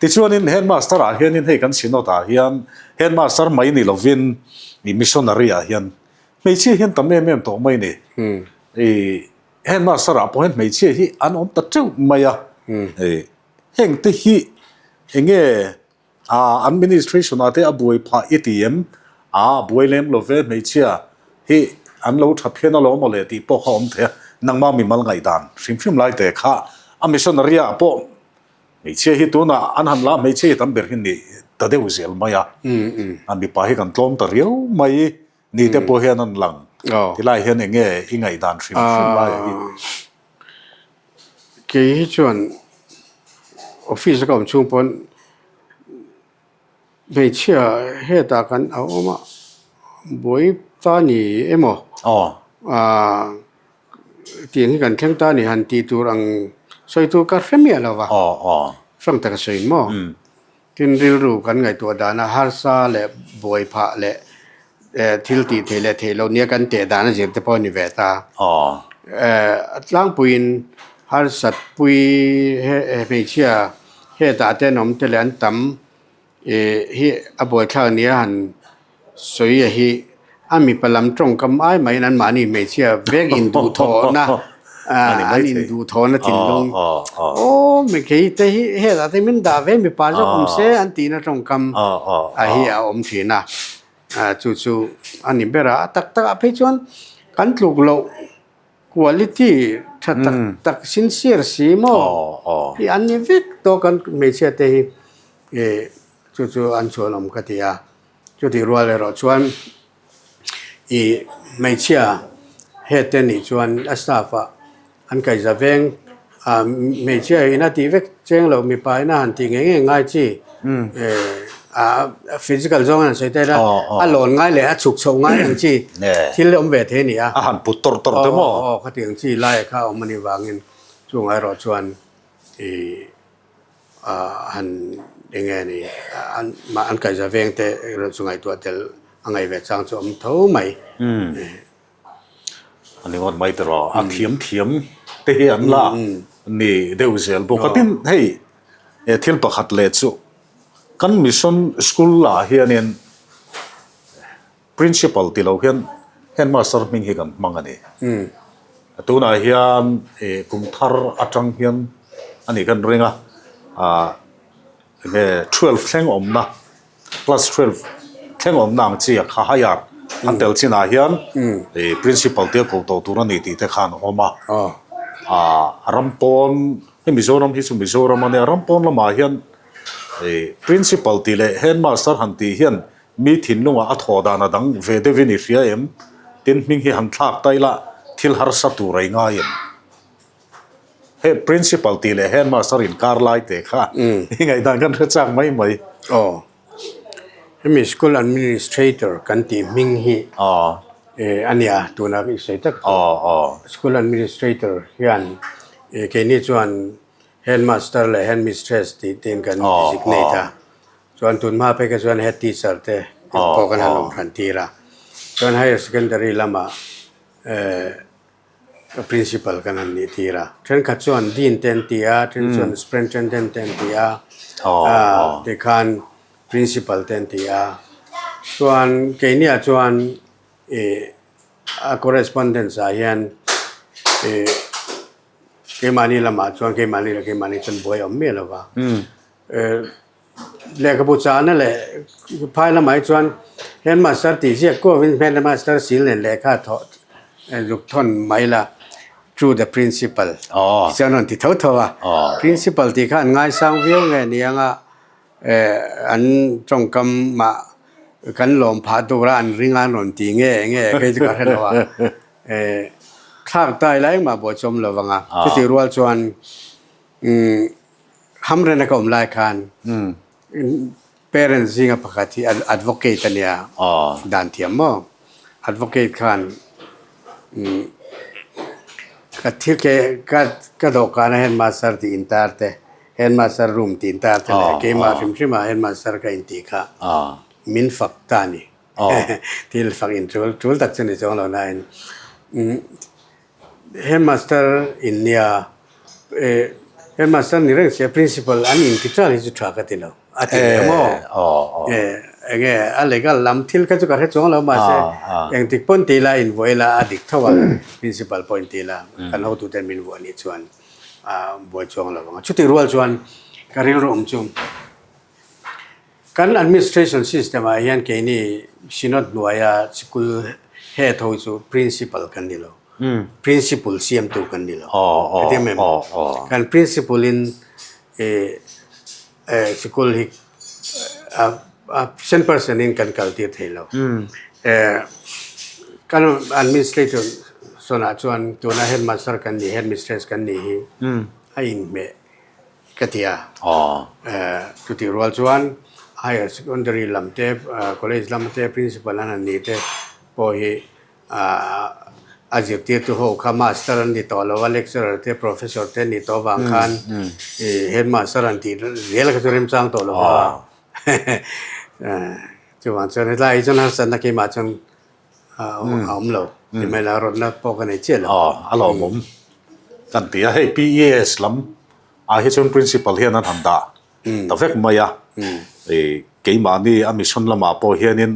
Tichuanin headmaster ah hianin hei kan synod ah hian headmaster mai ni lovin ih missionary ah hian hmeichhia hian tam em em tawh mai ni. Ih headmaster ah pawh hian hmeichhia hi an awm ta teuh mai a. Ih heng te hi enge Ah, administration ah te a buai phah i ti em? Ah, buai lem lo ve hmeichhia hi an lo tha phian alawm aw le tih pawh kha awm thei a, nangmah mimal ngaihdan hrim hrim lai te kha a missionary ah pawh hmeichhia hi tunah an han la hmeichhia hi tam ber hi ni ta deuh zel mai a, a mipa hi kan tlawm ta riau mai ni te pawh hian an lang tilai hian eng nge i ngaihdan hrim hrim lai hi. Kei hi chuan office a ka awm chhung pawn hmeichhia hetah kan a awm a buai ta ni emaw ah tiang hi kan thleng ta ni han tih tur ang sawi tur ka hre miah lo va hrang taka sawi maw. Tin, rilru kan ngaihtuah dana harsa leh buai phah leh thil tih theih leh theih loh nia kan teh dan a zir te pawh a ni ve ta. A tlangpuiin harsat pui hmeichhia hetah te an awm te leh an tam hi a buaithlak nia han Sawi a hi a mipa lam tawngkam ai maiin anmahni hmeichhia vek induhthawhna an induhthawhna thinlung aw mi kei te hi hetah te min dah ve mipa zawk awm se an tihna tawngkam a hi a awm thin a, chu chu a ni ber a, a tak takah phei chuan kan tluk loh quality tha tak tak sincere si maw hi an ni vek tawh kan hmeichhia te hi chu chu an chhuan awm ka ti a. Chutih rual erawh chuan ih hmeichhia head te nih chuan a staff ah an kaihza veng ah hmeichhia in a tih vek cheng loh mipa in a han tih ngei ngei ngai chi ah physical zawng an sawi tel a a lawn ngai leh a chhuk chhoh ngai ang chi thil awm ve thei a ni a. A han put tawrh tawrh te maw? Aw khatiang chi lai kha a awm a nih vangin chung erawh chuan ih. Han eng nge ni an an kaihza veng te erawh chu ngaihtuah tel a ngaih ve chang chu a awm tho mai. A ni ngawt mai tawh a thiam thiam te hi an la ni deuh zel bawk a tin hei thil pakhat leh chu kan mission school ah hianin Principal ti lo hian headmaster hming hi kan hmang a ni. Tunah hian kum thar atang hian a nih kan ring a, enge twelve thleng awmna class twelve thleng awmna ang chi a kha higher an tel chinah hian principal te a ko tawh tur a ni tih te khan a awm a. Ram pawn hei Mizoram hi chu Mizoram a nia ram pawn lamah hian principal tih leh headmaster han tih hian Mi thinlungah a thawh dan a dang ve deuhin i hria em? Tin hming hi han thlak ta ila thil harsa tur a i ngai em? He Principal tih leh Headmaster inkar lai teh kha i ngaihdan kan hre chak mai mai. Aw. Hemi School Administrator kan tih hming hi a nia tuna i sawi tak chu. School Administrator hian keini chuan Headmaster leh Headmistress tih tein kan designate a. Chuan tun hma phei kha chuan head teacher te pawh kan han awm hran tir a. Chuan higher secondary lamah eh principal kan han nih tir a. Thenkhat chuan dean te an ti a, then chuan superintendent te an ti a, ah tikhan principal te an ti a. Chuan keiniah chuan ih a correspondence ah hian ih keimahni lamah chuan keimahni leh keimahni chuan buai a awm miah lo va. Lehkhabu chahna leh phai lamah hi chuan headmaster tih ziak kuavin headmaster sil nen lehkha thawh zuk thawn mai la through the principal chuan rawn ti tho tho a. Principal tih kha an ngaisang viau nge ni anga an tawngkam mah kan lawm phah tura an ring a an rawn ti nge nge kei chu ka hre lo a. Thlak tai lai engmah buai chu awm lo vang a. Chutih rual chuan Hamrena ka awm lai khan parents zinga pakhat hi advocate a nia dan thiam maw advocate khan ka thil ke ka ka dawhkan a headmaster tih intar te headmaster room tih intar te leh keimah hrim hrim ah headmaster ka intih kha min fak ta a ni thil fak in tul tul tak chu ni chuang lo nain Headmaster in nia. Headmaster ni reng sia principal an inti ṭal hi chu ṭha ka ti lo a ti leh maw? Enge a legal lam thil kha chu ka hre chuang lo mahse engtik pawn ti ila invuah ila a dik tho a, principal pawh inti ila kan hotuten min vuah nih chuan a buai chuang lo ang a. Chutih rual chuan ka rilru awm chu Kan administration system ah hian keini Synod hnuaia sikul head ho chu principal kan ni lo. Principal siamtu kan ni lo. Hetiang em? Kan principal in sikul hi a 100% in kan kal tir thei lo. Kan administration ah chuan tuna headmaster kan ni, headmistress kan ni hi a inhmeh. Ka ti a. Chutih rual chuan Higher Secondary lam te, College lam te Principal an han nih te pawh hi a zirtirtu ho kha Master an ni tawh lo a, Lecturer te, Professor te an nih tawh avang khan Headmaster an tih zel kha chu remchang tawh lo va. Chuvang chuan hetlai hi chuan harsatna keimah chuan a awm lo. Email-ah rawtna pawh ka nei chiah lo. A lawmawm kan ti a, hei PES lam ah hi chuan Principal hian an han dah ta vek mai a, keimahni a mission lamah pawh hianin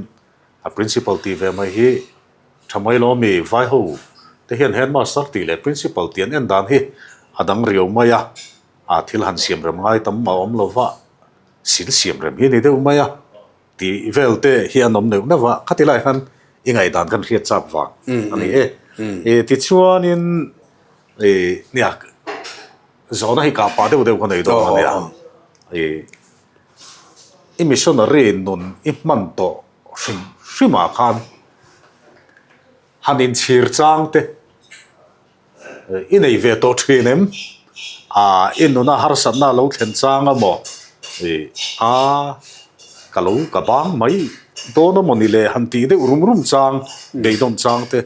a Principal tih ve mai hi tha mai lo ami vai ho te hian Headmaster tih leh Principal tih an en dan hi a dang riau mai a, thil han siam rem ngai tam a awm lo va, sil siam rem hi a ni deuh mai a. Tih vel te hi an awm neuh neuh a, khati lai khan i ngaihdan kan hriat chak vang a ni e. Tichuanin nia zawhna hi kah pah deuh deuh ka nei dawn a nia. I missionary nun i hman tawh hrim hrimah khan han inchhir chang te I nei ve tawh thin em? Aaa i nuna harsatna a lo thlen chang a maw? Ih a ka lo ka bang mai dawn a maw ni le han tih deuh rum rum chang beidawn chang te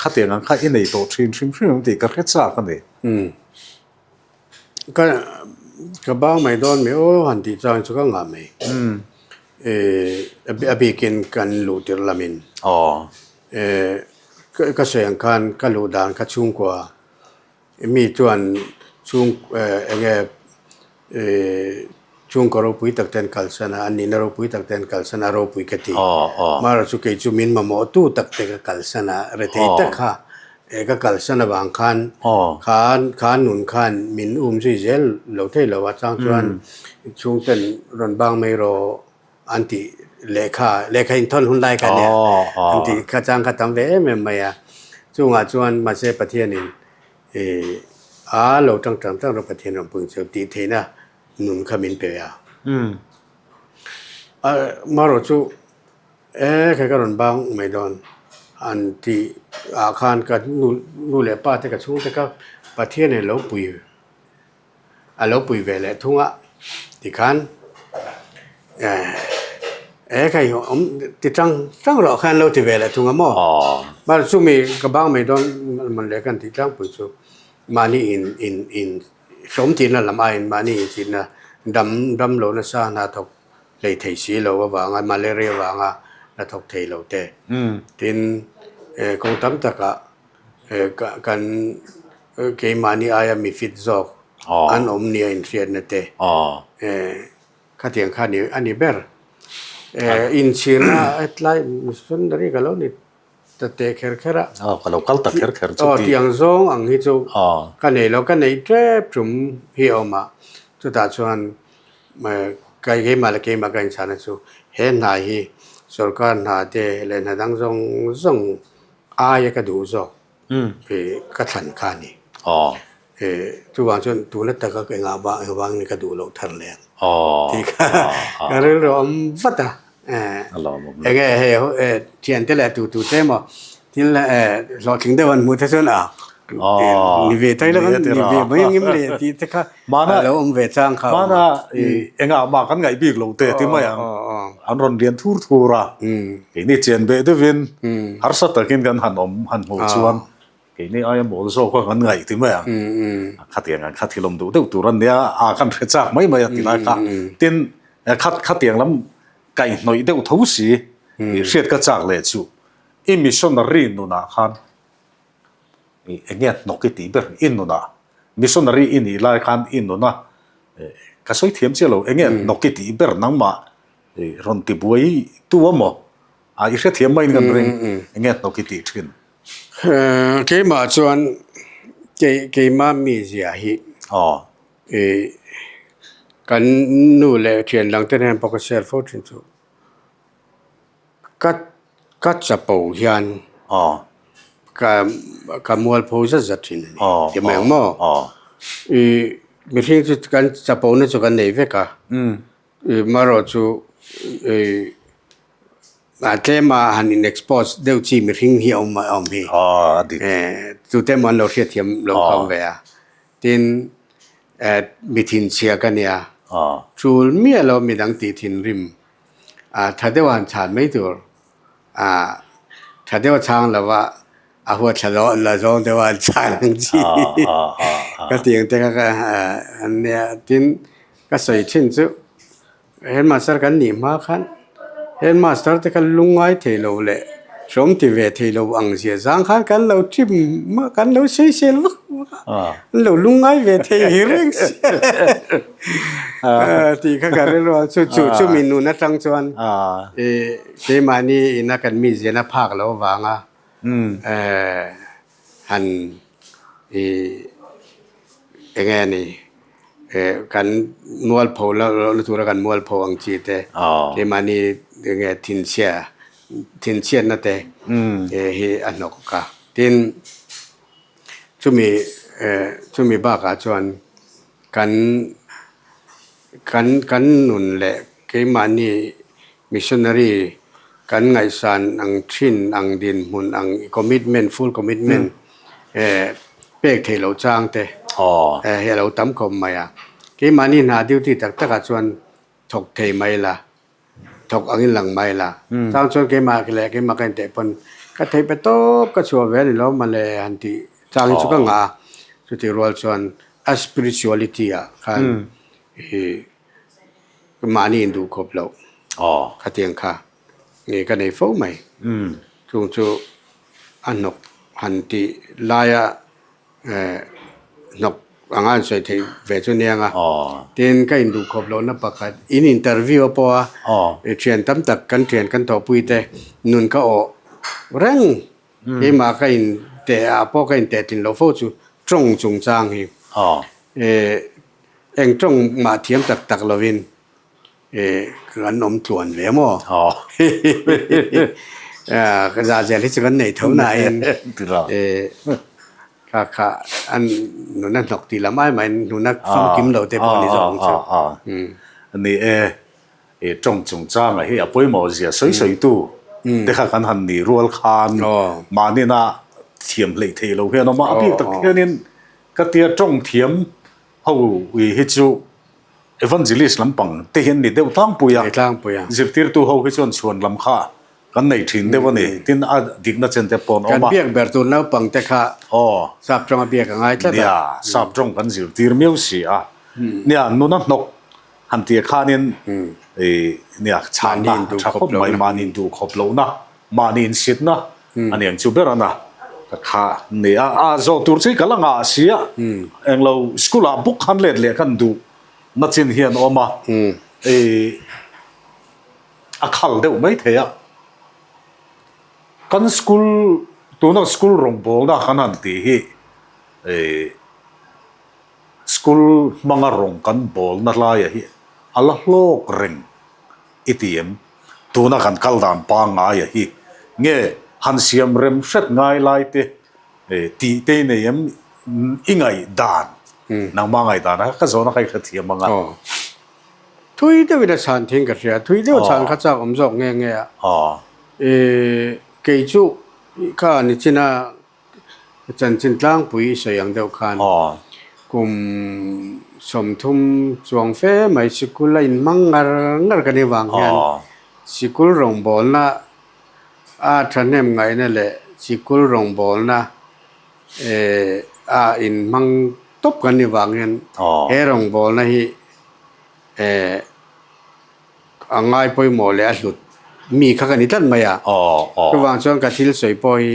khatiang ang kha i nei tawh thin hrim hrim em tih ka hre chak a ni. Ka ka bang mai dawn mi aw han tih chang chu ka ngah mai. Ih a bikin kan luh tirh lamin. Aw. Ka sawi ang khan ka luh dan kha chhungkua mi chuan chhung eng nge chhungkaw ropui tak te an kalsan a, an nihna ropui tak te an kalsan a, ropui ka ti. Amaherawh chu kei chu min mamawh tu tak te ka kalsan a, rethei tak kha ka kalsan avang khan khan kha nun khan min um zui zel lo thei lo a, chang chuan chhungten rawn bang mai rawh. An tih lehkha, lehkha inthawn hun lai kha nia, an tih kha chang kha tam ve em em mai a. Chungah chuan mahse Pathianin ih a lo tang tang tang rawh Pathian rawn pung chu tih theihna nun kha min pe a. Marawh chu e kha ka rawn bang mai dawn an tih ah khan ka nu leh pa te ka chhungte kha Pathianin lo pui. A lo pui ve leh thung a, tikhan eh kha i awm ti tang tang rawh khan lo ti ve leh thung a maw? Mahse chumi ka bang mai dawn mawn leh kan tih tlangpui chu mahni in in in hlawm tihna lam aiin mahni inchhitna dam dam lo nasa hna thawk hlei thei si lo avanga malaria avanga hna thawk thei lo te tin kawng tam takah Kan keimahni aia mi fit zawk an awm nia inhriatna te khatiang kha a ni ber. Inchhirna hetlai missionary ka lo ni ta teh kher kher a. Ka lo kal ta kher kher chu ti. Tiang zawng ang hi chu ka nei lo, ka neih tep tum hi a awm a, chutah chuan keimah leh keimah ka inchhahna chu he hna hi sorkar hna te leh hna dang zawng zawng Aia ka duh zawk i ka thlan kha a ni. Chuvang chuan tuna taka ka engah vang eng vangin ka duh loh thar leh ang tih kha ka rilru a awm vat a. Eng nge hei thiante leh tu tu te emaw thil hlawhtling deuh an hmuh te chuan a ni ve tai lo ni ve mai ang em le tih te kha a lo awm ve chang kha. Hmana engah mah kan ngaih bik lo te ti mai ang. An rawn lian thur thur a, keini chen beh deuhin harsa takin kan han awm han hmuh chuan keini aia mawl zawk a kan ngaih ti mai ang. Khatiang ang kha thil awm duh deuh tur a nia, a kan hre chak mai mai a ti lai kha. Tin, khatiang lam kaihhnawih deuh tho si hriat ka chak leh chu i missionary nunah khan eng nge hnawk i tih ber i nunah? Missionary i nih lai khan i nun a, ka sawi thiam chiah lo, enge hnawk i tih ber nangmah rawn ti buai tu a maw? A i hrethiam maiin kan ring, enge hnawk i tih thin? Keimah chuan keimah mizia hi kan nu leh thian dang te nen pawh ka share fo thin chu. Ka ka chapo hian ka ka mualpho zat zat thin a ni ti mai ang maw? Ih mihring chu kan chapo na chu kan nei vek a ih marawh chu ih a tlem a han in expose deuh chi mihring hi a awm a awm hi tute emaw an lo hriatthiam lo kha awm ve a tin eh mi thinchhia ka nia tul miah lo midang tih thinrim. Ah tha deuh a han chhan mai tur. Ah tha deuh a chhang lo va, a huat thla lo la zawng deuh a han chhan ang chi. Ka ti ang te kha ka an nia. Tin, ka sawi thin chu headmaster kan nih hma khan headmaster te kha lungngai thei lo leh hrawm ti ve thei lo ang zia zang khan kan lo trim a, kan lo sawisel vak vak a, an lo lungngai ve thei hi reng sia. Tih kha ka rilru a, chu chu chumi nun atang chuan ih keimahni ina kan mizian a phak loh avanga han ih eng nge ni kan mualpho lohna tura kan mualpho ang chi te keimahni eng nge thinchhia thinchhiatna te hi a hnawk a, tin chumi chumi bakah chuan. Kan kan kan nun leh keimahni missionary kan ngaihsan ang thin ang dinhmun ang commitment full commitment eh pek theih loh chang te eh hi a lo tam khawp mai a. Keimahni hna duty tak takah chuan thawk thei mai la. Thawk angin lang mai la. Chang chuan keimah leh keimah ka inteh pawn ka theih pe tawp ka chhuah ve a ni lo mawle han tih chang hi chu ka ngah a. Chutih rual chuan a spirituality ah khan ih mahni induh khawp loh khatiang kha nge ka nei fo mai. Chung chu a hnawk han tih laia hnawk anga an sawi theih ve chu nia nga. Tin, ka induh khawp lohna pakhat, in interview a pawh a, i thian tam tak kan thian kan thawhpui te nun ka awh reng, keimah ka in teh ah pawh ka inteh tlin loh fo chu tawng chungchang hi. Eng tawng mah thiam tak tak lovin Kan awm tluan ve maw? Ka za zel hi chu kan nei tho nain kha kha an nuna hnawk tih lam ai maiin nuna famkim lo te pawh a ni zawk ang chu. Ni e, i tawng chungchanga hi a pawimawh zia sawi sawi tu te kha kan han ni rual khan mahni-na thiam hleih theih lo hian awm a, a bik tak hianin ka tia tawng thiam ho hi chu Evangelist lampang te hian ni deuh tlangpui a, zirtirtu ho hi chuan chhuan lam kha kan nei thin deuh a ni. Tin, a dikna chen te pawh an awm a. Kan biak ber tur naupang te kha sap tawng a biak a ngai tlat a. Nia, sap tawng kan zirtir miau si a. Nia, nuna hnawk han tih khanin nia, chhanna a tha khawp mai, mahni induh khawp lohna, mahni insitna a ni ang chu ber a na. Ka kha nia, a zawh tur chu i kal a ngah si a, englo school ah book khan let leh kan duh. Nachin hian awm a, i a khal deuh mai thei a. Kan school, tuna school rawngbawlna kan han tih hi i school hmanga rawng kan bawlna laia hi a la hlawk reng i ti em? Tuna kan kal dan pangngaia hi nge han siam rem hret ngai lai te Tih te i nei em? I ngaihdan, nangmah ngaihdan a ka zawhna kha i hrethiam ang a. Aw. Thui deuhin a chhan thin ka hria. Thui deuh chhan kha chak awm zawk nge nge a. Aw. Kei chu kha nichina chanchin tlangpui i sawi ang deuh khan kum 30 chuang fe mai sikul a inhmang ngar ngar ka nih vang hian sikul rawngbawlna A thahnem ngaihna leh sikul rawngbawlna a inhmang tawp kan ni vang hian he rawngbawlna hi a ngai pawimawh leh a hlut mi kha ka ni tlat mai a. Chuvang chuan ka thil sawi pawh hi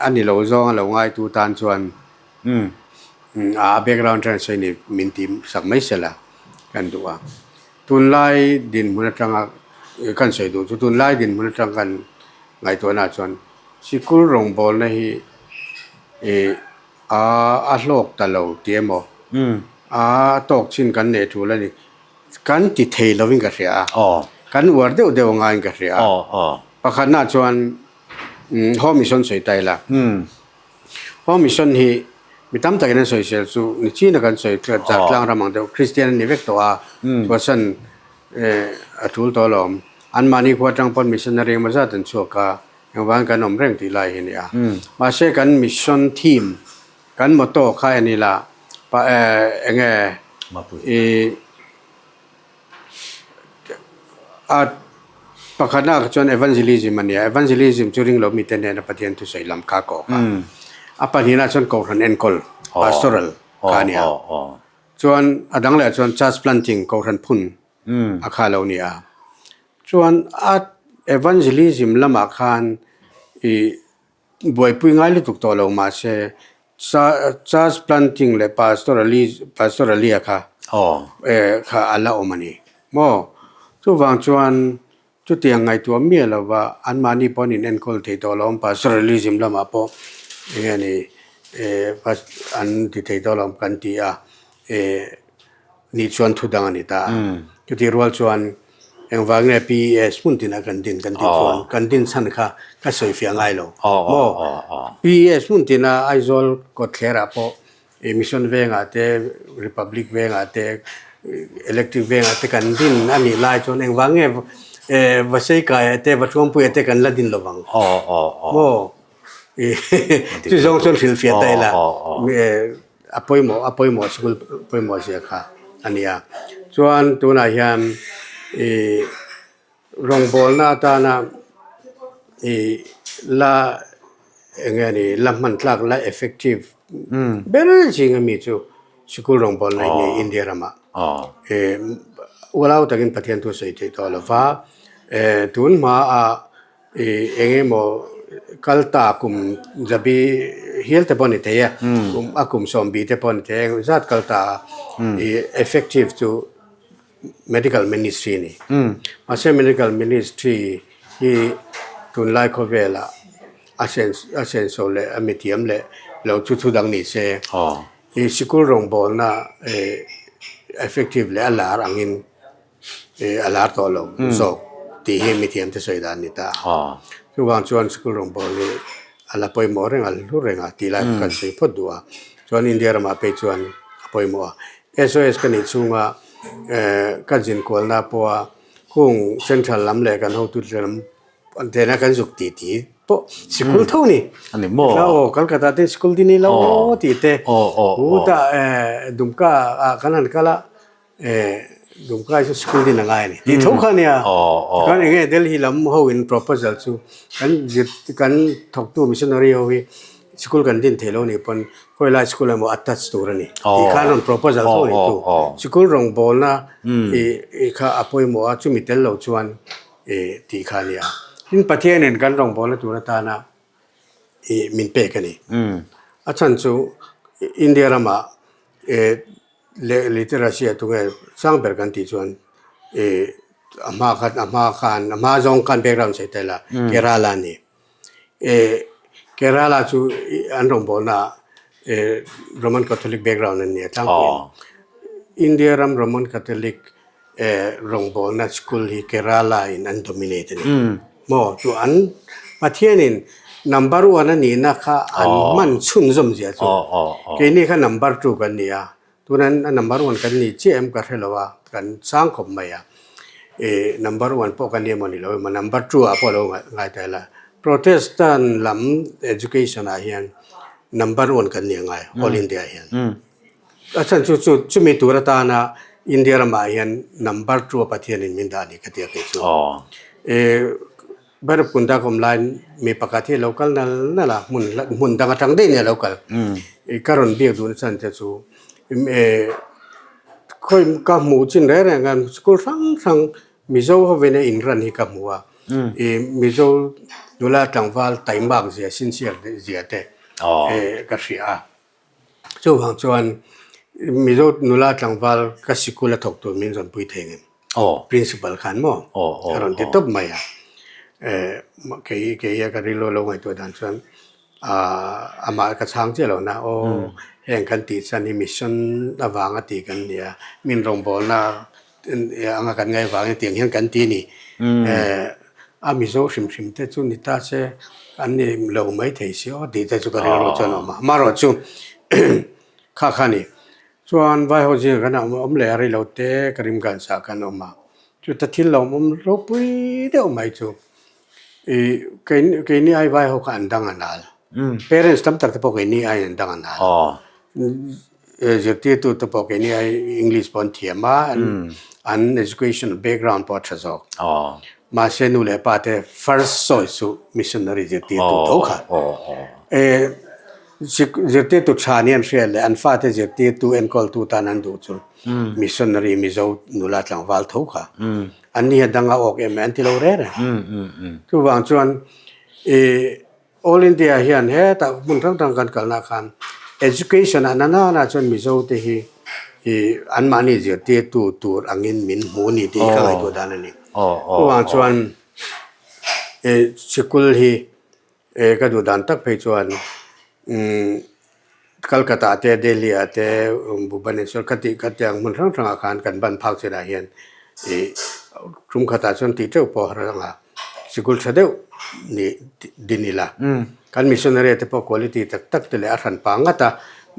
a ni lo zawng a lo ngaitu tan chuan. A background atang sawi ni min ti sak mai sela kan duh a. Tunlai dinhmun atanga kan sawi duh chu tunlai dinhmun atang kan ngaihtuahna ah chuan sikul rawngbawlna hi ih a a hlawk ta lo tih emaw a tawk chin kan neih tul a ni. Kan ti thei lovin ka hria a, kan uar deuh deuh angaiin ka hria a. Pakhatna chuan Home Mission sawi ta ila. Home Mission hi mi tam takin an sawisel chu ni chin a kan sawi tlat tlang ram ang deuh Kristian an ni vek tawh a, chhuahsan a tul tawh alawm. Anmahni khua atang pawn missionary engemaw zat an chhuak a, engvangin kan awm reng tih lai hi a ni a. Mahse kan mission theme kan motto kha en ila enge i A pakhatna ah chuan evangelism a nia, evangelism chu ringlo mite hnena Pathian thusawi lam kha a kawk a. A pahnihna chuan Kohhran enkawl, pastoral, kha a nia. Chuan a dang leh chuan church planting, Kohhran phun a kha lo nia. Chuan a evangelism lamah khan ih Buaipui ngai lutuk tawh lo mahse church planting leh pastoralia kha kha a la awm a ni maw? Chuvang chuan chutiang ngaihtuah miah lova anmahni pawh an inenkawl thei tawh lo ang pastoralism lamah pawh eng nge ni an ti thei tawh lo ang kan ti a nih chuan thu dang a ni ta a. Chutih rual chuan Engvang nge PES hmun tinah kan din kan tih chuan kan din chhan kha ka sawi fiah ngai lo maw? PES hmun tina Aizawl kawtthlerah pawh Mission vengah te Republic vengah te Electric vengah te kan din a nih lai chuan engvang nge Vaseikaiah te Vathuampuiah te kan la din lo vang maw? Chu zawng chuan hrilhfiah ta ila. A pawimawh a pawimawh sikul pawimawh zia kha a ni a. Chuan tunah hian ih rawngbawlna atana ih la eng nge ni la hman tlak la effective ber zing ami chu sikul rawngbawlna hi ni India ramah ih ualau takin Pathian thu sawi theih tawh lo va eh tun hmaah Ih eng emaw kal ta kum zabi hial te pawh a ni thei a, kum a kum sawmbi te pawh a ni thei a, zat kal ta a ih effective chu medical ministry a ni. Mahse medical ministry hi tunlai khawvelah a sen a senso leh a mithiam leh lo chu thu dang ni se ih sikul rawngbawlna eh effective leh a lar angin a lar tawh lo zawk tih hi mithiam te sawi dan a ni ta a. Chuvang chuan school rawngbâwl hi a la pawimawh reng a, hlu reng a tih lai kan sawi phawt duh a. Chuan India ramah phei chuan a pawimawh a. SOS ka nih chhunga ka zin kualna pawha hung central lam leh kan hotute lam tena kan zuk tih tih pawh sikul tho a ni. A ni maw? Aw, Kolkata te sikul din ila aw tih te. Hutah Dumka ah kan han kal a. Eh Dumkai chu school din a ngai a ni tih tho kha a nia. Tikhan eng nge Delhi lam ho in proposal chu kan zir kan thawktu missionary ho hi school kan din thei lo nih pawn khawi lai school emaw attach tur a ni tih khan rawn proposal tho a ni tu. Sikul rawngbawlna ih kha a pawimawh a chumi tel lo chuan ih tih kha a nia. Tin Pathianin kan rawngbawlna tur atana ih min pek a ni. A chhan chu India ramah eh Leh literacy a tunge sang ber kan tih chuan ih a hma khan a hma khan a hma zawng khan background sawi ta ila Kerala a ni. Ih Kerala chu an rawngbawlna ah ih Roman Catholic background an ni a tlangpuiin. India ram Roman Catholic eh rawngbawlna school hi Kerala in an dominate a ni. Maw chu an Pathianin number one a nihna kha an hman chhunzawm zia chu keini kha number two kan ni a, tuna number one kan ni chiah em ka hre lo a, kan sang khawp mai a, ih number one pawh kan ni emaw ni lo emaw number two ah pawh lo ngai ta ila Protestant lam education ah hian number one kan ni angai all India ah hian. A chhan chu chu chumi tur atana India ramah hian number two a Pathianin min dah a ni ka ti a kei chu. E Bhairabkunda ka awm laiin mi pakhat hi a lo kal nal nal a, hmun hmun dang atang daih nia a lo kal. E ka rawn biak duhna chhan te chu e khawi ka hmuh chin reng reng a school hrang hrang Mizo hovin a inran hi ka hmu a. E Mizo nula tlangval taimak zia sincere zia te e ka hria a. Chuvang chuan Mizo nula tlangval ka sikul a thawk tur min rawn pui thei ngem? Principal khan maw? A rawn ti tawp mai a. Kei kei a ka rilru lo ngaihtuah dan chuan amah ka chhang chiah lo na aw heng kan tih chuan hi mission avanga tih kan ni a, min rawngbawlna anga kan ngaih avangin tiang hian kan ti a ni. A Mizo hrim hrim te chu ni ta se an ni lo mai thei si aw tih te chu ka rilru chuan a awm a. Amaherawhchu kha kha a ni. Chuan vai ho zingah kan awm leh a rei lo te ka rim gan sah kan awm a. Chuta thil lo awm ropui deuh mai chu ih keini ai vai ho kha an dang a nal. Parents tam tak te pawh keini aiin an dang a nal. Zirtirtu te pawh keini ai English pawh an thiam a, an education background pawh a tha zawk. Mahse nu leh pa te first choice chu missionary zirtirtu tho kha. Zirtirtu tha nih an hriat leh an fate zirtirtu enkawltu tan an duh chu missionary Mizo nula tlangval tho kha. An ni a dang a awk em an ti lo reng reng. Chuvang chuan ih All India hian hetah hmun hrang hrang kan kalna khan education ah nana na chuan Mizo te hi ih anmahni zirtirtu tur angin min hmu a ni tih hi ka ngaihtuah dan a ni. Chuvang chuan ih sikul hi eh ka duh dan tak phei chuan umm Calcutta te Delhi ah te Bhubaneswar ka tih kha tiang hmun hrang hrangah khan kan ban phak chinah hian ih tum khatah chuan tih teuh pawh a rang a. Sikul tha deuh nih din ila. Kan missionary te pawh quality tak tak te leh a hran pah ngat a,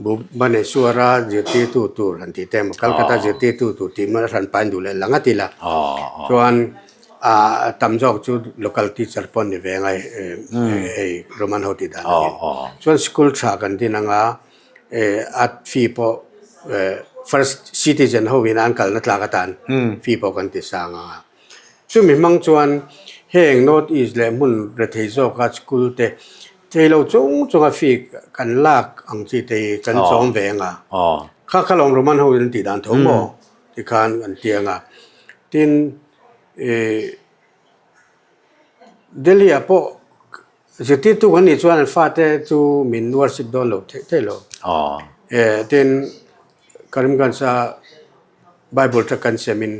Bhubaneswar-a zirtirtu tur han tih te emaw Calcutta zirtirtu tur tih hman a hran pahin duh leh la ngat ila. Chuan ah tam zawk chu local teacher pawh an ni ve ang a hei Roman ho tih dan angin. Chuan sikul tha kan din anga a fee pawh first citizen ho in an kalna tlak atan fee pawh kan ti sang ang a. Chumi hmang chuan heng North East leh hmun rethei zawka school te thei lo chung chunga fee kan lak ang chi te hi kan chawm ve ang a. Kha kha lawm Roman ho in an tih dan tho maw tikhan an ti ang a. Tin ih Delhi ah pawh zirtirtu kan nih chuan an fate chu min worship dawn lo theih theih lo. Tin Karimganj a Bible truck kan sem in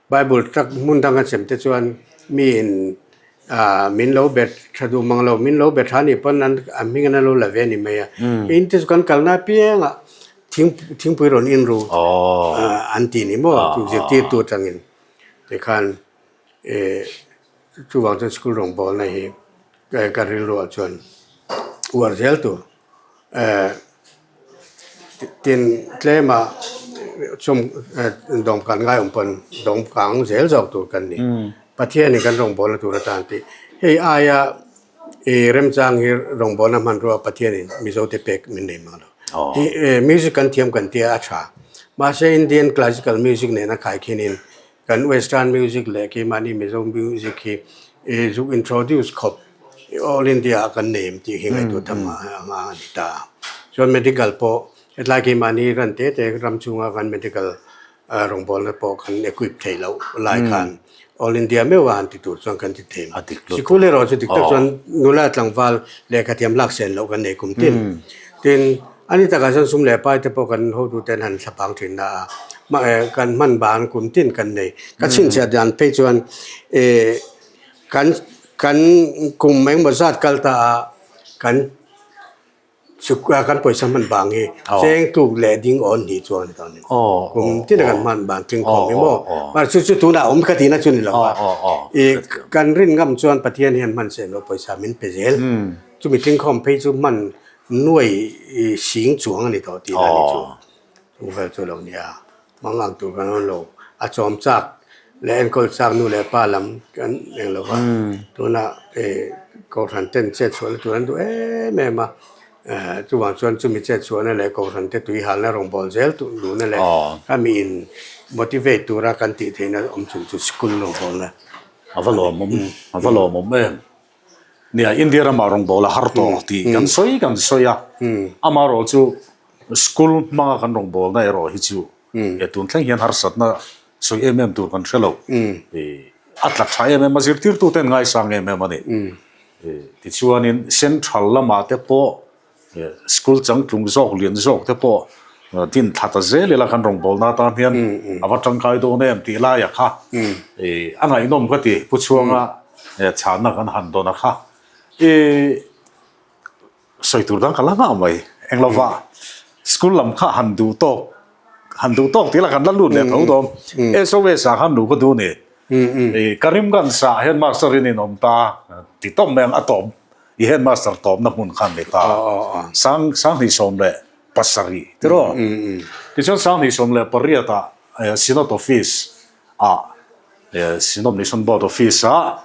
Bible truck hmun dang a sem te chuan mi in ah min lo bet tha duh mang lo min lo bet tha nih pawn an a hming an lo la ve a ni mai a in te chu kan kalna apiang ah thing thingpui rawn in ru an ti ni maw chu zirtirtu atangin tikhan eh chuvang chuan school rawngbawlna hi ka rilruah chuan uar zel tur. Tin tlema chum dawmkan ngai awm pawn dawmkang zel zawk tur kan ni. Pathianin kan rawngbawlna tur atan tih hei aia ih remchang hi rawngbawlna hmanrua Pathianin Mizote pek min nei mang lo. Music kan thiam kan tia a tha. Mahse Indian classical music nena khaikhinin Kan western music leh keimahni Mizo music hi i zuk introduce khawp all India ah kan nei em tih hi ngaihtuah tham a a ni ta. Chuan medical pawh hetlai keimahni ran te te ram chhunga kan medical rawngbawlna pawh kan equip thei loh lai khan all India meuh a han ti tur chuan kan ti thei mai. Sikul erawh chu dik tak chuan nula tlangval lehkha thiam lak sen loh kan nei kum tin. Tin, a ni takah chuan sum leh pai te pawh kan hotute an han thlapang thin na a, kan hman ban kum tin kan nei. Ka chhinchhiah dan phei chuan ih kan kan kum engmaw zat kal ta a kan kan pawisa hman bang hi cheng tluk leh ding awn hnih chuan a ni tawh a ni. Kum tin a kan hman ban tling khawm hi maw. Mahse chu chu tunah awm ka tihna chu ni lo a, ih kan rin ngam chuan Pathian hian hman seh loh pawisa min pe zel. Chumi tlingkhawm phei chu hman nuai sing chuang a ni tawh tih na ni chu. Chung vel chu lo nia. Hmang ang tur kan rawn lo. A chawm chak leh enkawl chak nu leh pa lam kan eng lo va. Tunah Kohhran ten chet chhuahna tur an duh em em a. Chuvang chuan chumi chet chhuahna leh Kohhran te tui halna rawngbâwl zel duhna leh a mi in motivate tura kan tih theihna awm chhun chu school rawngbâwlna. A va lawmawm, a va lawmawm em. Nia, India ramah rawngbâwl a har tawh tih kan sawi kan sawi a, amaherawh chu school hmanga kan rawngbâwlna erawh hi chu he tun thleng hian harsatna sawi em em tur kan hre lo. A tla tha em em a, zirtirtute an ngaisang em em a ni. Tichuanin central lamah te pawh. School changtlung zawk lian zawk te pawh din thla ta zel ila kan rawngbawlna atan hian a va tangkai dawn em tih laia kha a ngaihnawm ka ti Pu Chhuanga chhanna kan han dawn a kha. Sawi tur dang ka la nghah mai. Eng lova school lam kha han duh tawk han duh tawk tih lah kan la lut leh tho dawn. SOS ah khan luh ka duh ni. Karimganj ah headmaster in in awm ta ti tawp mai ang a tawp i headmaster tawpna hmun khan ni ta. Sang 2017 tiraw? Tichuan 2018 ah Synod office ah Synod Mission Board Office ah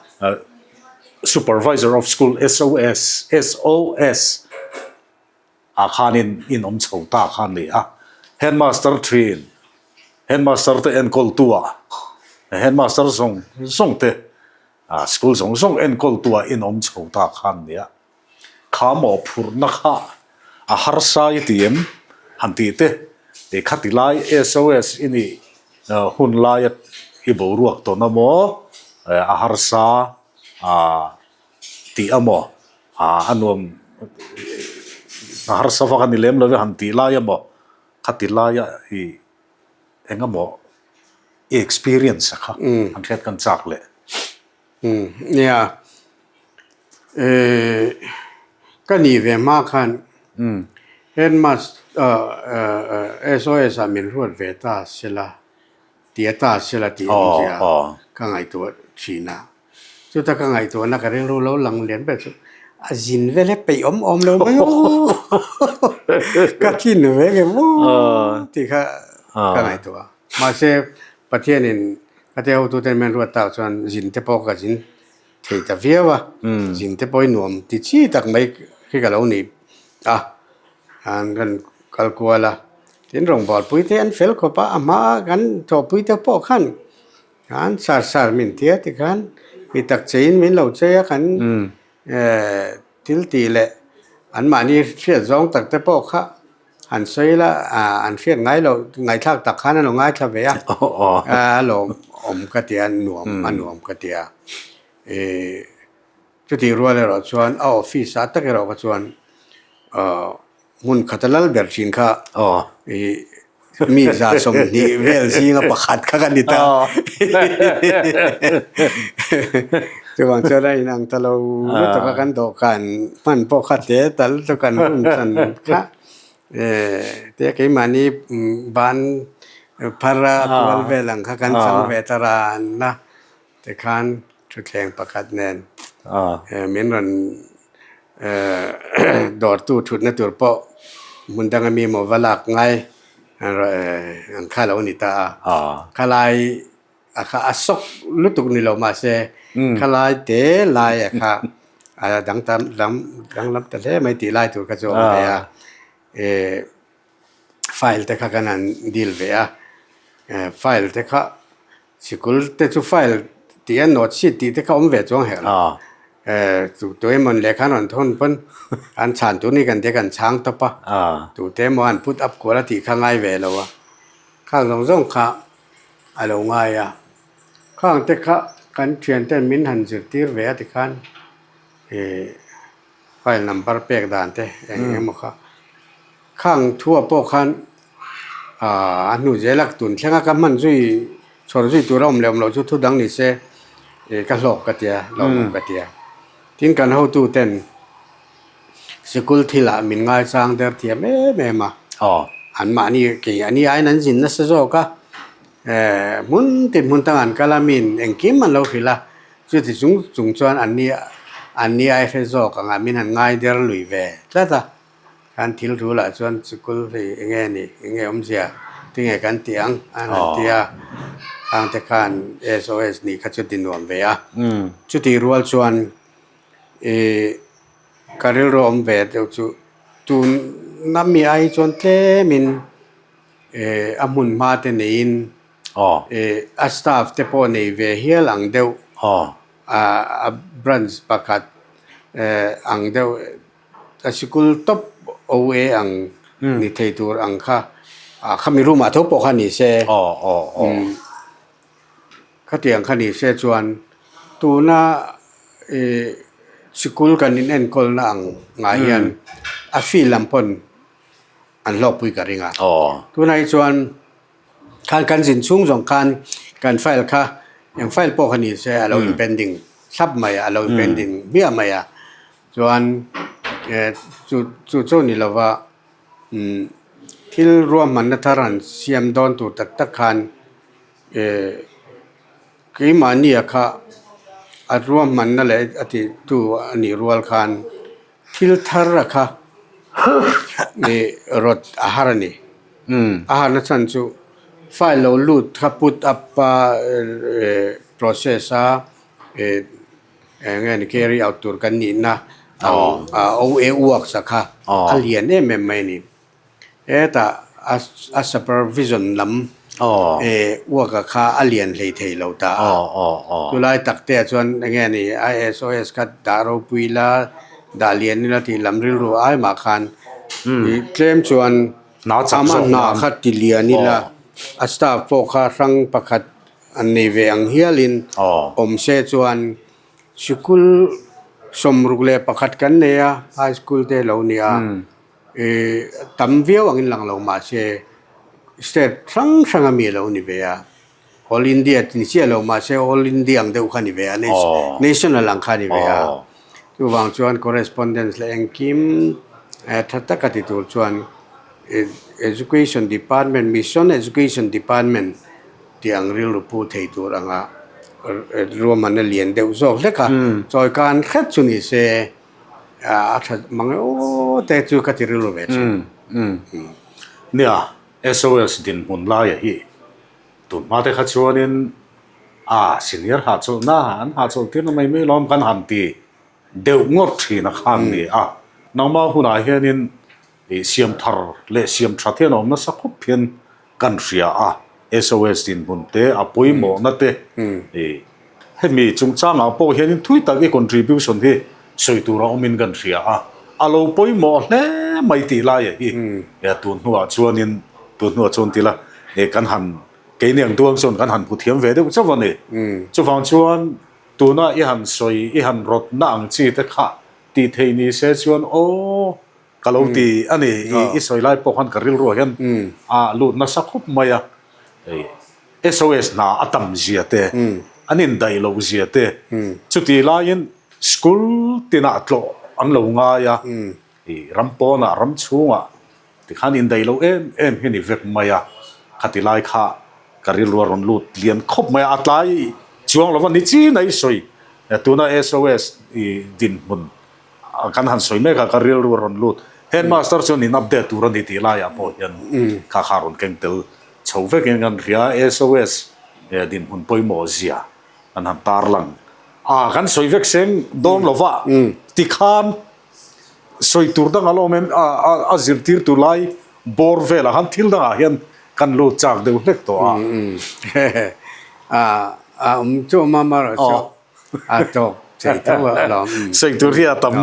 Supervisor of School, SOS, SOS, ah khanin in awm chho ta kha a ni a. Headmaster thin, Headmaster te enkawltu ah, Headmaster zawng zawng te, School zawng zawng enkawltu ah in awm chho ta kha a ni a. Kha mawhphurhna kha a harsa i ti em? Han tih te, i khati lai SOS i nih hun laia i boruak tawn a maw? A harsa tih a maw? A nuam a harsa vak a ni lem lo e han tih lai a maw? Khati laia i eng emaw i experience a kha han hriat kan chak leh. Umm nia eh ka nih ve hma khan headmaster SOS ah min ruat ve ta sela tia ta sela tih awmzia ka ngaihtuah thin a, chuta ka ngaihtuahna ka rilru lo lang lian ber chu a zin vel he peih awm awm lo mai aw ka tlin ve nge maw tih kha ka ngaihtuah a. Mahse, Pathianin ka te hotuten min ruat tak chuan zin te pawh ka zin thei ta viau a, zin te pawh hi nuam ti chi tak mai hi ka lo ni a, an kan kal kual a, tin rawngbawlpui te an fel khawp a, a hmaa kan thawhpui te pawh khan an sar sar min tia tikhan mi tak cheiin min lo chei a, kan thil tih leh anmahni hriat zawng tak te pawh kha Han sawi la, an hriat ngai loh, ngaihthlak tak khan a lo ngaithla ve a, a lawm awm ka ti a, nuam a nuam ka ti a. Chutih rual erawh chuan a office ah tak erawh kha chuan hmun khata lal ber thin kha mi 20 vel zinga pakhat kha ka ni ta. Chuvang chuan a inang ta lo lutuk a kan dawhkan hman pawh kha te tal chu kan hun chan kha tia keimahni ban phar a kual vel ang kha kan chang ve ta ran a tikhan thutthleng pakhat nen min rawn dawrtu thutna tur pawh hmun danga mi maw va lak ngai ang kha lo ni ta a khalai a kha a sawk lutuk ni lo mahse khalai te lai a kha a dang tam dang danglam ta hle mai tih lai tur kha chu a awm ve a eh file te kha kan han deal ve a eh file te kha sikul te chu file tih a note sheet tih te kha awm ve chuang hek lo eh tu tu emaw lehkha an rawn thawn pawn an chhan tur ni kan tia kan chhang tawp a tute emaw an put up kual a tih kha ngai ve lo a khang zawng zawng kha. A lo ngai a, khang te kha kan thian ten min han zirtir ve a tikhan ih file number pek dan te eng eng emaw kha khang thu ah pawh khan ah a hnu zel a tun thleng a ka hman zui chhawr zui tur a awm leh awm loh chu thu dang ni se ih ka hlawk ka tia hlawk ka tia tin kan hotu ten. Sikul thilah min ngaichang der thiam em em a, anmahni kei a ni aiin an zin nasa zawk a, hmun tin hmun tang an kal a min engkim an lo hrilh a, chuti chung chung chuan anni anni ai hre zawk anga min han ngai der lui ve tlat a, khan thil thu lah chuan sikul hi enge ni enge awmzia tinge kan tih ang an han ti a, khang te khan SOS nih kha chu ti nuam ve a, chutih rual chuan ih. Ka rilru awm ve deuh chu tuna mi ai chuan tlemin eh a hmun hma te neiin eh a staff te pawh nei ve hial ang deuh a branch pakhat eh ang deuh a sikul tawp OA ang ni thei tur ang kha ah khami room ah tho pawh kha ni se. Khatiang kha ni se chuan tuna ih sikul kan in enkawlna ang ngah hian A fee lam pawn an hlawkpui ka ring a. Tunah hi chuan khan kan zin chhung zawng khan kan file kha eng file pawh kha ni se a lo in pending thlap mai a, a lo in pending hmiah mai a. Chuan chu chu chu ni lova thil ruahmanna thar han siam dawn tur tak tak khan keimahnia kha a ruahmanna leh a tihtu a nih rual khan thil thar a kha ih rawt a har a ni. A harna chhan chu file lo lut kha put up a process a ih Eng nge ni carry out tur kan nihna ang OA works a kha a lian em em mai a ni. Hetah a supervision lam work a kha a lian hlei thei lo ta a. Chulai tak te ah chuan eng nge ni ISOS kha dah ropui la dah lian ila tih lam rilru ai mah khan tlem chuan ama hna kha ti lian ila a staff pawh kha hrang pakhat An nei ve ang hialin awm se chuan sikul 61 kan nei a, high school te lo ni a, ih tam viau angin lang lo mahse state hrang hrang ami a lo ni ve a, all India ni chiah lo mahse all India ang deuh kha a ni ve a, national ang kha a ni ve a, chuvang chuan correspondence leh engkim tha taka ti tur chuan education department mission education department Tih ang rilru pu thei tur anga ruahmanna lian deuh zawk hlek a, chawi kan hret chu ni se a tha mang e aw te chu ka ti rilru ve thin. Nia, SOS dinhmun laia hi tun hma te kha chuanin a senior hahchawlhna an hahchawlh tirna mai mai lawm kan han ti deuh ngawt thin a khan ni a. Nangmah hunah hianin Ih siam thar leh siam that hian a awm nasa khawp hian kan hria a, SOS dinhmun te, a pawimawhna te, ih hemi chungchangah pawh hianin thui tak i contribution hi sawi tur a awmin kan hria a, a lo pawimawh hle mai tih laia hi tun hnuah chuanin tun hnuah chuan tila ih kan han keini ang duang chuan kan han hmu thiam ve deuh chauh a ni. Chuvang chuan tuna i han sawi i han rawtna ang chi te kha tih theih ni se chuan aw Ka lo ti a ni, i sawi lai pawh khan ka rilruah hian a lut nasa khawp mai a, SOS hna a tam zia te, an indaih loh zia te, chutih laiin school tinah tlawh an lo ngai a, ram pawnah, ram chhungah tikhan indaih loh em em hi a ni vek mai a, khati lai kha ka rilru a rawn lut lian khawp mai a, a tlai chuang lo va ni chin a i sawi, tuna SOS dinhmun Kan han sawi mek a, ka rilru a rawn lut. Headmaster chuan in update tur a ni tih laiah pawh hian kha kha rawn keng tel chho vekin kan hria a, SOS dinhmun pawimawh zia an han tarlang a, kan sawi vek seng dawn lo va, tikhan sawi tur dang a la awm em, a zirtir tur lai bawr velah khan thil dangah hian kan lut chak deuh hlek tawh a. A awm chu awm a, amaherawhchu A tawk thei tho a lawm. Sawi tur hi a tam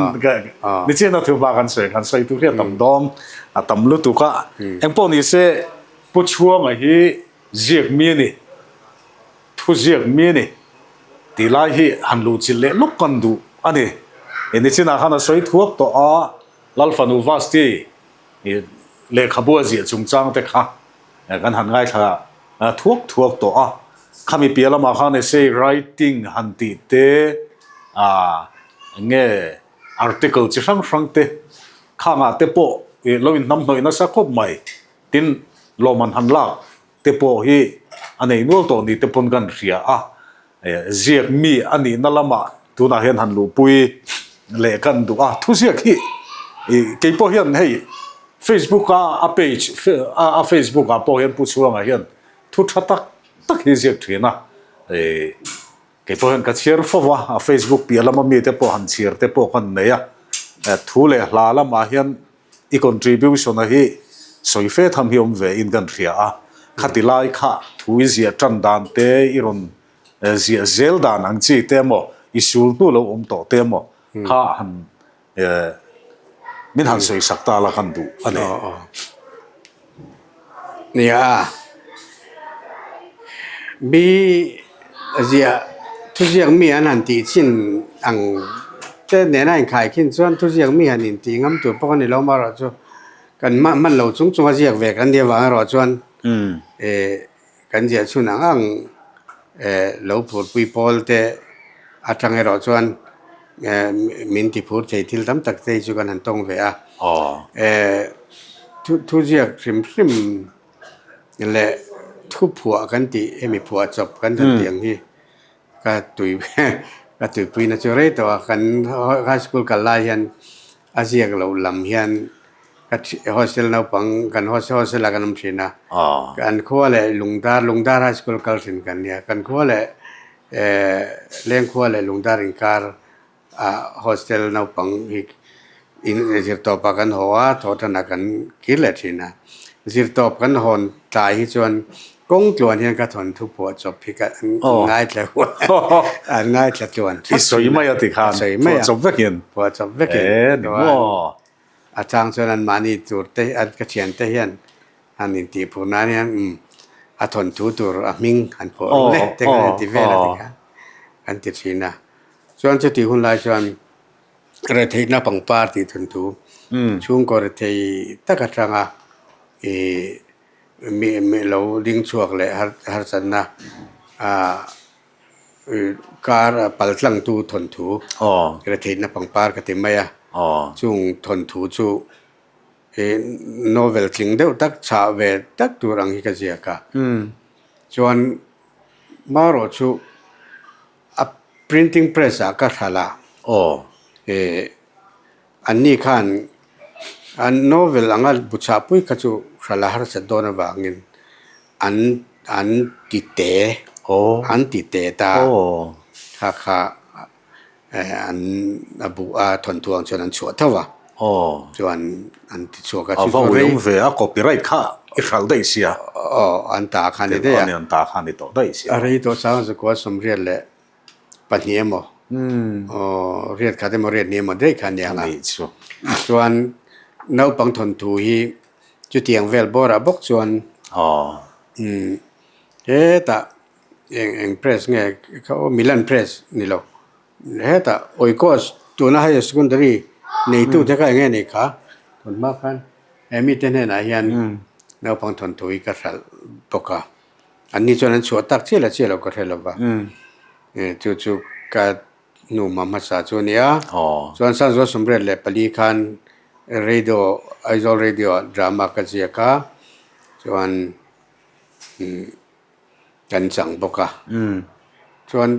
nichina thu hma kan sawi khan sawi tur hi a tam dawn a tam lutuk a. Engpawh ni se Pu Chhuanga hi ziak mi a ni, thu ziak mi a ni tih lai hi han luhchilh leh lawk kan duh a ni. Nichinah khan a sawi thuak tawh a, Lalfanu Vasti lehkhabu a ziah chungchang te kha kan han ngaithla thuak thuak tawh a, khami piah lamah khan essay writing han tih te ah eng nge article chi hrang hrang te khangah te pawh ih lo inhnamhnawih nasa khawp mai tin lawmman han lak te pawh hi a nei nual tawh ni te pawn kan hria a, ziak mi a nihna lamah tunah hian han luhpui leh kan duh a, thuziak hi ih kei pawh hian hei Facebook a a page a Facebook ah pawh hian Pu Chhuanga hian thu tha tak tak hi ziak thin a, ih kei pawh hian ka chhiar fo va, a Facebook piah lama mite pawh han chhiar te pawh kan nei a, thu leh hla lamah hian I contribution a hi sawi fe tham hi awm ve in kan hria a, khati lai kha thu i ziah tan dan te, i rawn ziah zel dan ang chi te emaw, i sul hnu lo awm tawh te emaw kha han min han sawi sak ta la kan duh a ni. Nia, mi ziah thuziak mi an han tih chin ang. te nena inkhaikhin chuan thuziak mi han intih ngam tur pawh a ni lo amaherawhchu kan hman lo chung chung a ziak ve kan nih avang erawh chuan kan ziah chhun ang ang lo phurpui pawl te atang erawh chuan min ti phur thei thil tam tak te hi chu kan han tawng ve a. Thuziak hrim hrim leh thuphuah kan tih hemi phuah chawp kan han tih ang hi Ka tui ka tuipuina chu rei tawh a, kan high school kal lai hian a ziak loh lam hian ka hostel naupang kan hostel hostel ah kan awm thin a, kan khua leh Lungdar Lungdar high school kal thin kan nia, kan khua leh eh Lengkhua leh Lungdar inkar Ah hostel naupang hi in zirtawp ah kan haw a, thawhṭan ah kan kir leh ṭhin a. Zirtawp kan hawn tlai hi chuan kawng tluan hian ka thawnthu phuah chawp hi ka ngaithla an ngaithla tluan ṭhak ṭhin a. I sawi mai a ti khan phuah chawp vekin. Phuah chawp vekin. E ni maw. A chang chuan anmahni tur te ka thiante hian an intih phur nan hian umm a thawnthu tur a hming an phuah ru leh te khan an ti vel a ti khan an ti ṭhin a. Chuan chutih hun lai chuan retheihna pangpar tih thun thu chhungkaw rethei tak atanga ih mi mi lo ding chhuak leh har harsatna ah kar pal tlangtu thawnthu retheihna pangpar ka ti mai a chung thawnthu chu ih novel tling deuh tak chhah ve tak tur ang hi ka ziak a chuan marawh chu. A printing press ah ka hralh a. Aw. Eh, anni khan an novel anga bu chhahpui kha chu hralh a harsat dawn avangin an an ti te. Aw. An ti te ta. Aw. Kha kha eh an a bu a thawnthu ang chuan an chhuah tho a. Aw. Chuan an ti chhuak a. A va ui awm ve a, copyright kha i hralh daih sia. Aw, an ta kha ni daih a. An ta kha ni tawh daih sia. A rei tawh chang zakua sawmriat leh pahnih emaw, aw riat khat emaw riat hnih emaw daih kha a ni ang a. Anih chu. Chuan naupang thawnthu hi chutiang vel bawrah bawk chuan. Aw. Umm hetah eng eng press nge kha aw Milan press ni lo. Hetah Oikos tuna higher secondary neitu te kha eng nge ni kha tun hma khan he mite hnenah hian naupang thawnthu hi ka hralh bawk a, anni chuan an chhuah tak chiah la chiah lo ka hre lo va, chu chu ka hnu hma hmasa chu a ni a, chuan Sanzual Sumriat leh pali khan radio Aizawl radio ah drama ka ziak a chuan. Kan chang bawk a. Chuan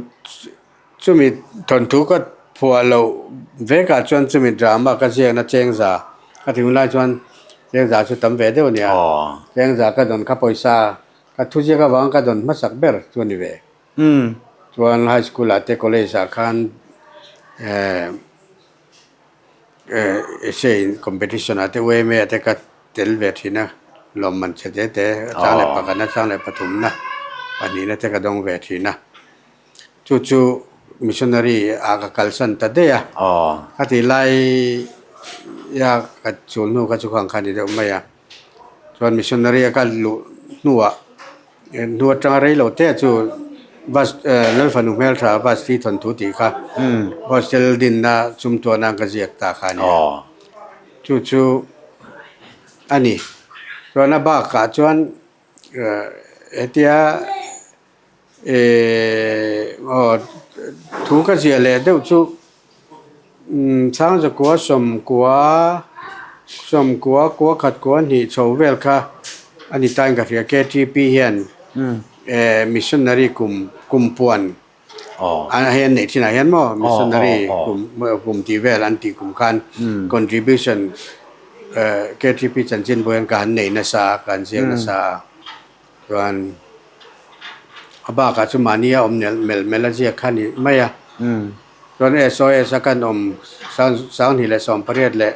chumi thawnthu ka phuah loh vekah chuan chumi drama ka ziakna chengza ka ti hun lai chuan chengza chu tam ve deuh a nia. Chengza ka dawn kha pawisa ka thu ziak avanga ka dawn hmasak ber chu a ni ve. Chuan high school ah te college ah khan eh Essay competition ah te UMA ah te ka tel ve thin a, lawmman che te te chang leh pakhatna chang leh pathumna pahnihna te ka dawng ve thin a. Chu chu missionary ah ka kalsan ta daih a, ka tih lai a ka chul hnu kha chu khang kha a ni deuh mai a. Chuan missionary a ka luh hnuah hnu atanga rei lo te chu bus Lalfanu hmeltha bus hi thawnthu tih kha hostel dinna chumtuahna ka ziak ta kha a ni a. Chu chu a ni. Chuan a bakah chuan hetia Eee aw thu ka ziah leh deuh chu umm Sangzakua sawmkua sawmkua kua khat kua hnih chho vel kha a ni tain ka hria KTP hian eh missionary kum kum puan a hei an neih thinah hian maw missionary kum kum tih vel an tih kum khan contribution eh KTP chanchinbu hian ka han nei nasa a ka han ziak nasa a. Chuan a bakah chu mahni a awm nelh melh melh a ziak kha a ni mai a. Chuan SOS a kan awm Sanghnih leh 18 leh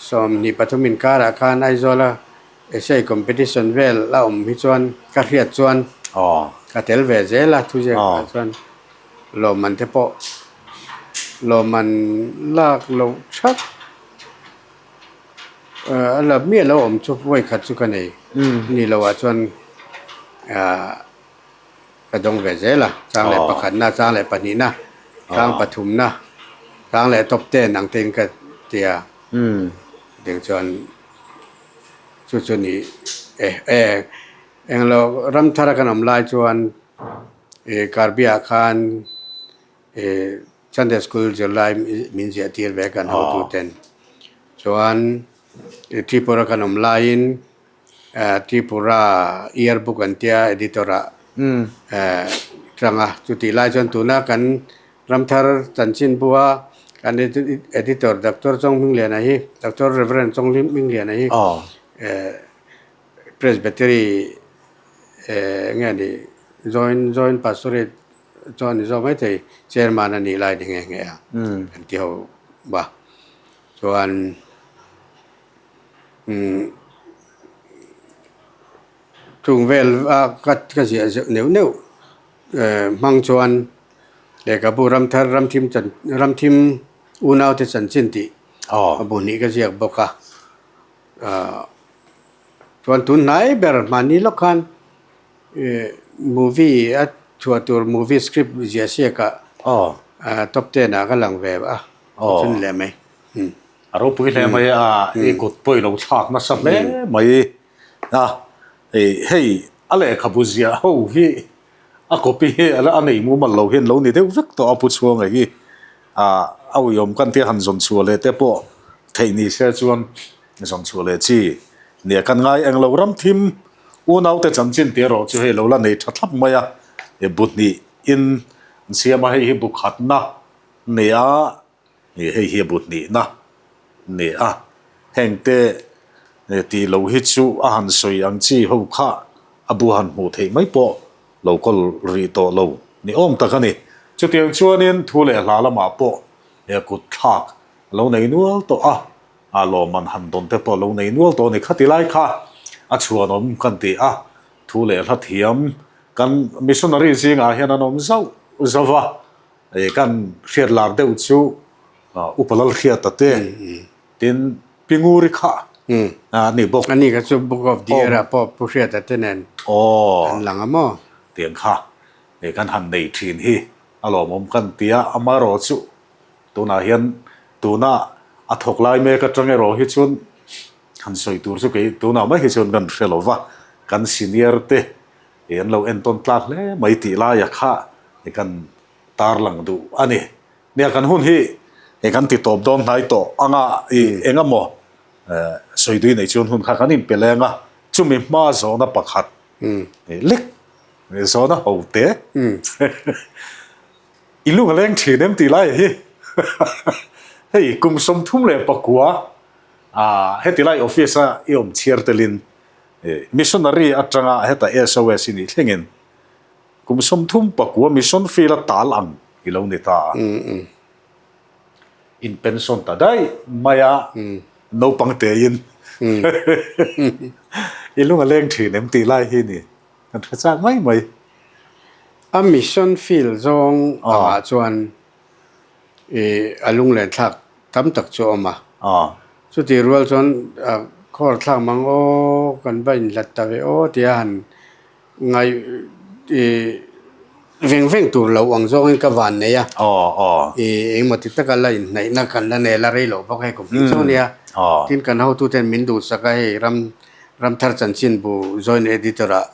23 inkarah khan Aizawl a essay competition vel a awm hi chuan ka hriat chuan ka tel ve zel a thuziak ah chuan lawmman te pawh lawmman lak loh thap. A la miah lo awm chu vawi khat chu ka nei ni lo ah chuan ah ka dawng ve zel a chang leh pakhatna chang leh pahnihna chang pathumna. Sang leh top ten ang tein ka ti a. Chutiang chuan chu chu ni e e englo ram thara kan awm lai chuan ih Karbi-ah khan ih Sunday school zirlai min ziah tir ve kan hotu ten. Chuan Tripura kan awm laiin Tripura year book an tia editor ah tang a, chutih lai chuan tuna kan Ramthar chanchin bua kan editor Doctor Chonghmingliana hi Doctor Reverend Chonghmingliana hi Presbytery nge ni joint joint pastorate chuan ni zawk maithei chairman a nih lai ni nghe nghe a kan ti ho va chuan. Umm chung vel a ka ka ziah zeuh neuh neuh eh hmang chuan lehkhabu ramthar ramthim chan ramthim unaute chanchin tih a bu hnih ka ziak bawk a ah chuan tun hnai ber hmanni lawk khan eh movie a chhuah tur movie script ziah siak ah top ten ah ka lang ve a chun leh mai. A ropui hle mai a, i kut pawh i lo thlak nasa hle mai a, hei a lehkhabu ziah ho hi a copy hi a nei mumal lo hian lo ni deuh vek tawh a pu chhuanga hi a uiawm kan tia han zawn chhuah leh te pawh theih ni se chuan zawn chhuah leh chi nia kan ngai englo ram thim unaute chanchin tih erawh chu hei lo la nei tha thlap mai a, bu hnih in an siam a hei hi bu khatna nia. Hei hi a bu hnihna ni a, hengte tih lo hi chu a han sawi ang chi ho kha a bu han hmuh theih mai pawh lo kawl rih tawh lo ni awm tak a ni. Chutiang chuanin thu leh hla lamah pawh kut thlak a lo nei nual tawh a, a lawmman han dawn te pawh a lo nei nual tawh a ni. Khati lai kha a chhuanawm kan ti a, thu leh hla thiam kan missionary zingah hian an awm zauh zauh a. Ih kan hriat lar deuh chu Upa Lalhriata te tin Pi Nguri kha a ni bawk. A ni kha chu Book of the Year ah pawh Pu Hriata te nen an lang a maw? Tiang kha kan han nei thin hi a lawmawm kan ti a, amaherawh chu tunah hian tuna a thawk lai mek atang erawh hi chuan han sawi tur chu kei tunah mai hi chuan kan hre lo va, kan senior te an lo entawn tlak hle mai tih laia kha kan tarlang duh a ni. Nia kan hun hi kan ti tawp dawn hnai tawh anga i eng emaw sawi dui nei chuan hun kha kan inpe leng a, chumi hma zawhna pakhat lek zawhna ho te i lung a leng thin em tih lai hi hei kum 34 heti lai office a i awm chhiar telin missionary atanga heta SOS i nih thlengin Kum 34 mission field a tal ang i lo ni ta a. In pension ta daih mai a, naupang tein i lung a leng thin em tih lai hi ni kan hre chak mai mai. A mission field zawng angah chuan i a lunglen thlak tam tak chu a awm a. Chutih rual chuan khawr thlak mang aw kan va inhlat ta ve aw tia han Ngai i veng veng tur lo ang zawngin ka van nei a. I engmaw ti taka la inhnaihna kan la nei la rei loh bawk hei kum hnih chu ania. Tin kan hotuten min duhsak a hei ram Ramthar chanchinbu joint editor ah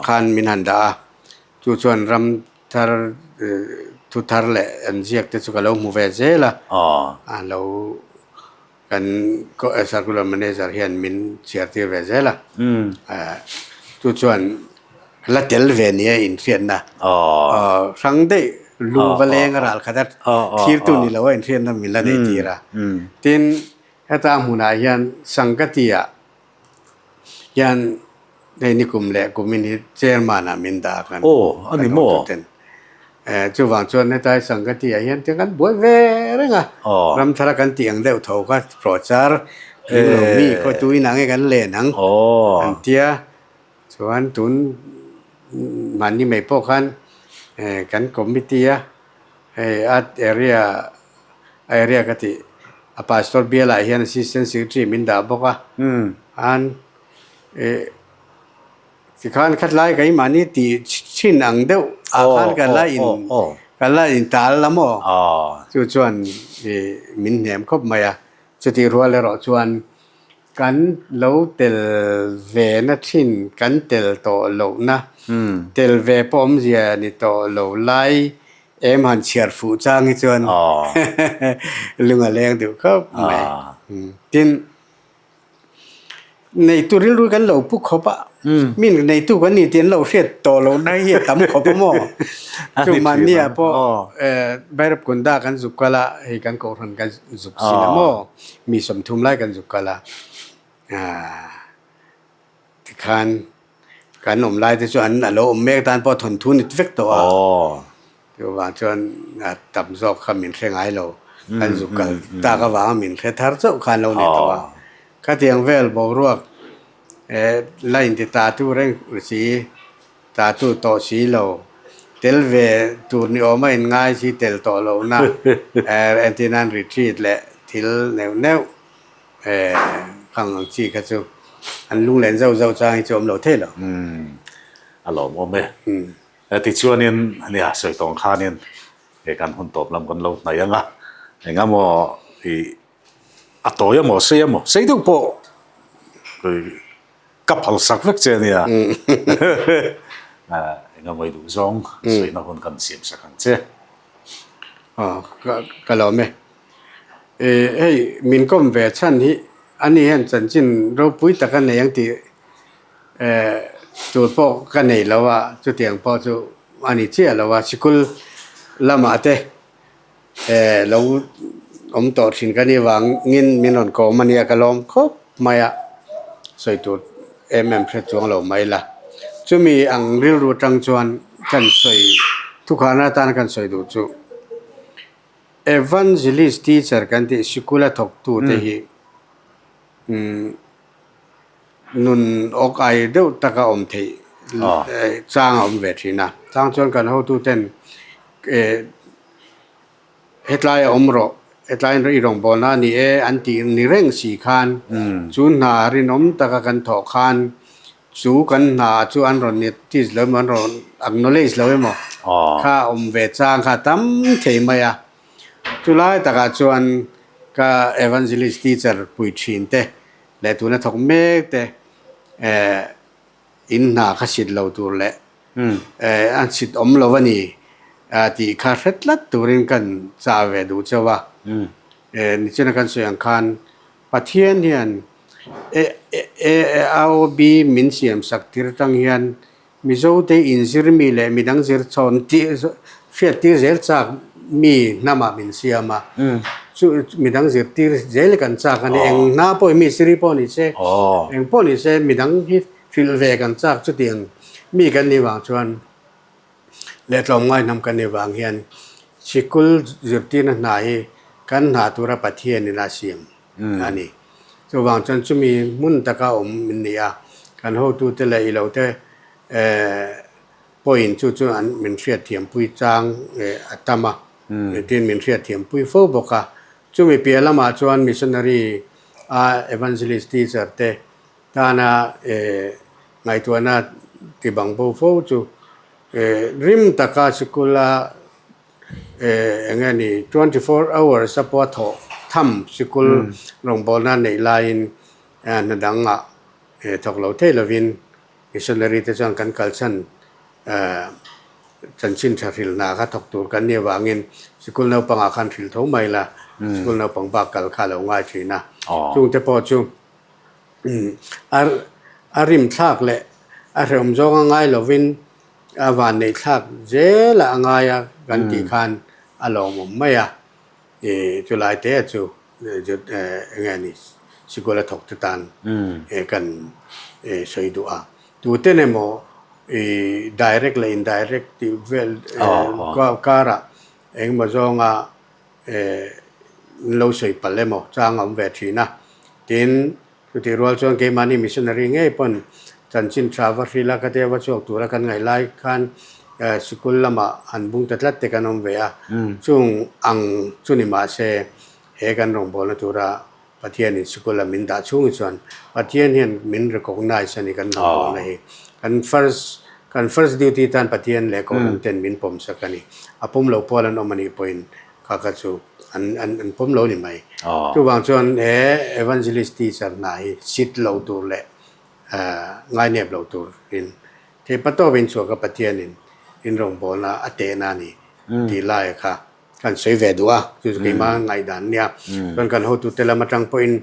khan min han dah a. Chu chuan Ramthar thuthar leh an ziak te chu ka lo hmu ve zel a. A lo. Kan Circular Manager hian min chhiar tir ve zel a, chu chuan la tel ve nia inhriatna hrang daih lu va leng a ral khat a thlirtu ni lo a inhriatna min la nei tir a. Tin, heta hmunah hian Sangkati-ah hian Hei nikum leh kumin hi chairman ah min dah a kan Aw, a ni maw? ten. Eh, chuvang chuan hetlai Sangati ah hian tiang kan buai ve reng a. Aw. Ramthar a kan tih ang deuh tho kha prochar tling lo mi khaw tu inah nge kan len ang Aw. an tia. Chuan tun mahni mai pawh khan eh kan committee a hei art area area ka tih a pastor bial ah hian assistant secretary min dah bawk a. An Eh tikhan khatlai keimahni tih thin ang deuh ah khan kan la in Kan la intal la maw? Chu chuan min hnem khawp mai a. Chutih rual erawh chuan kan lo tel ve na thin, kan tel tawh lohna, tel ve pawh awmzia ni tawh lo lai em han chhiar fuh chang hi chuan lung a leng duh khawp mai. Tin. Neitu rilru kan lo pu khawp a, mi neitu kan ni tih an lo hriat tawh loh na hi a tam khawp a maw? Chu mahnia pawh Bairap Kunda kan zuk kal a, hei kan kohhran kan zuk sin a maw? Mi 30 lai kan zuk kal a, tikhan Kan awm lai te chu an a lo awm mek tan pawh thawnthu ni vek tawh a. Chuvang chuan a tam zawk kha min hre ngai lo. Kan zuk kal tak avanga min hre thar chauh khan lo ni tawh a. Khatiang vel boruak la inti ta tu reng si, ta tu tawh si lo, tel ve tur ni awm a in ngai si tel tawh lohna entir nan retreat leh thil neuh neuh. Khang ang chi kha chu an lunglen zauh zauh chang hi chu awm lo thei lo. A lawmawm e. Tichuanin nia sawi tawng khanin he kan hun tawp lam kan lo hnaih ang a, engemaw i a tawi emaw sei emaw sei deuh pawh ka phalsak vek che ania. Engemaw i duh zawng sawina hun kan siamsak ang che. Aw ka lawm e. Hei min kawm ve chhan hi ani hian chanchin ropui tak a nei ang tih tur pawh ka nei lo a, chutiang pawh chu a ni chiah lo a, sikul lamah te lo awm tawh thin ka nih vangin min rawn kawm a nia ka lawm khawp mai a, sawi tur em em hre chuang lo mai la. Chumi ang rilru atang chuan kan sawi thukhahna atana kan sawi duh chu. Evangelist teacher kan tih sikula thawktute hi nun awk ai deuh taka awm theih chang a awm ve thin a. Chang chuan kan hotuten hetlai a awm rawh, hetlai i rawngbawlna a ni e an tih ni reng si khan chu hna rinawm taka kan thawh khan Chu kan hna chu an rawn notice lo emaw, an rawn acknowledge lo emaw kha awm ve chang kha tam thei mai a. Chulai takah chuan ka evangelist teacher pui thin te leh tuna thawk mek te eh in hna kha sit lo tur leh eh a sit awm lo a ni tih kha hre tlat turin kan chah ve duh chauh a. Eh nichina kan sawi ang khan Pathian hian AOB min siam sak tir atang hian Mizote inzir mi leh midang zir chhawn tih hriat tir zel chak mi hnamah min siam a. Chu midang zir tir zel kan chak a ni. Eng hna pawh hi mi siri pawh ni se, eng pawh ni se midang hi hrilh ve kan chak chutiang mi kan nih vang chuan leh tlawmngai hnam kan nih vang hian sikul zirtirna hna hi kan hna tura Pathianin a siam a ni. Chuvang chuan chumi hmun taka awm min ni a, kan hotute leh i lote pawhin chu chu an min hriatthiampui chang a tam a, tin min hriatthiampui fo bawk a. Chumi piah lamah chuan missionary a evangelist teacher te tana ngaihtuahna ti bang bo fo chu rim taka sikula eng nge ni 24 hours a pawh a thawh tham sikul rawngbawlna neih laiin hna dangah thawk lo thei lovin missionary te chuan kan kalchhan chanchin tha hrilh hna kha thawk tur kan nih avangin sikul naupangah khan hrilh tho mai la, sikul naupang bak kal kha a lo ngai thin a, chungte pawh chu a rimthlak leh a hrehawm zawnga ngai lovin A vanneih thlak zelah a ngai a kan tih khan a lawmawm mai a, ih chulai te chu eng nge ni sikul a thawk te tan kan sawi duh a. Tuten emaw ih direct leh indirect tih vel karah engemaw zawnga an lo sawi palh emaw chang a awm ve thin a, tin Chutih rual chuan keimahni missionary ngei pawn chanchin tha va hril a, khatia va chhuak tura kan ngaih lai khan sikul lamah han bung ta tlat te kan awm ve a. Chung ang chu ni mahse he kan rawngbawlna tura Pathianin sikula min dah chhung hi chuan Pathian hian min recognize a ni kan rawngbawlna hi. Kan first. Kan first duty tan Pathian leh Kohhran ten min pawm sak a ni. A pawm lo pawl an awm a nih pawhin kha kha chu an an an pawm lo ni mai. Chuvang chuan he evangelist teacher hna hi sit lo tur leh ngainep lo tur in thei patawp in chhuak a Pathian in in rawngbawlna a tehna a ni tih lai kha kan sawi ve duh a, chu chu keimah ngaihdan a nia. Chuan kan hotute lam atang pawhin